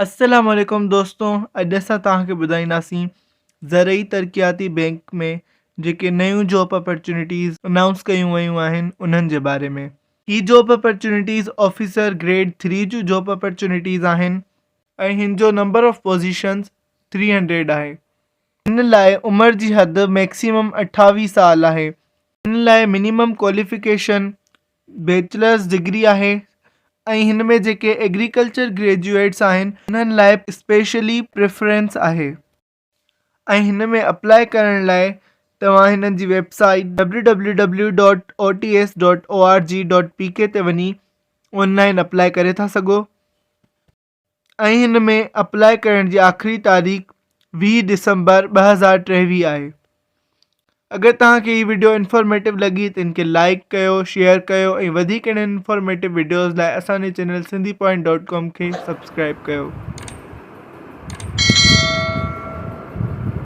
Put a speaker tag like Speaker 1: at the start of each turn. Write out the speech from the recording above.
Speaker 1: السلام عليڪم دوستو اڄ اسان توهان کي ٻڌائينداسين زرعي ترقياتي بينڪ ۾ جيڪي نيون جاب اپرچونيٽيز انائونس ڪيون ويون آهن انهن جي باري ۾. هي job opportunities officer grade three جون جاب اپرچونيٽيز آهن ۽ هن جو نمبر آف پوزيشنز 300 آهي. هن لاء عمر جي حد ميڪسيمم 28 سال آهي. هن لاء منيمم ڪواليفڪيشن بيچلرز ڊگري آهي ۽ هن ۾ جيڪي ايگريڪلچر گريجوئيٽس آهن انهن لاء اسپيشلي پريفرنس آهي ۽ هن ۾ اپلائي ڪرڻ لاء توهان هنن جي website W W W dot O T S dot O R G dot P K تي وڃي آن لائن اپلائي ڪري ٿا سگهو. ۽ هن ۾ اپلائي ڪرڻ جي آخري تاريخ 20 ڊسمبر 2023 آهي. اگر توهان کي هي وڊيو انفارميٽو لڳي ته ان کي لائيڪ ڪيو، شيئر ڪيو ۽ وڌيڪ اهڙن انفارميٽو وڊيوز لاء اسان جي channel Sindhi point dot com کي سبسڪرائيب ڪيو.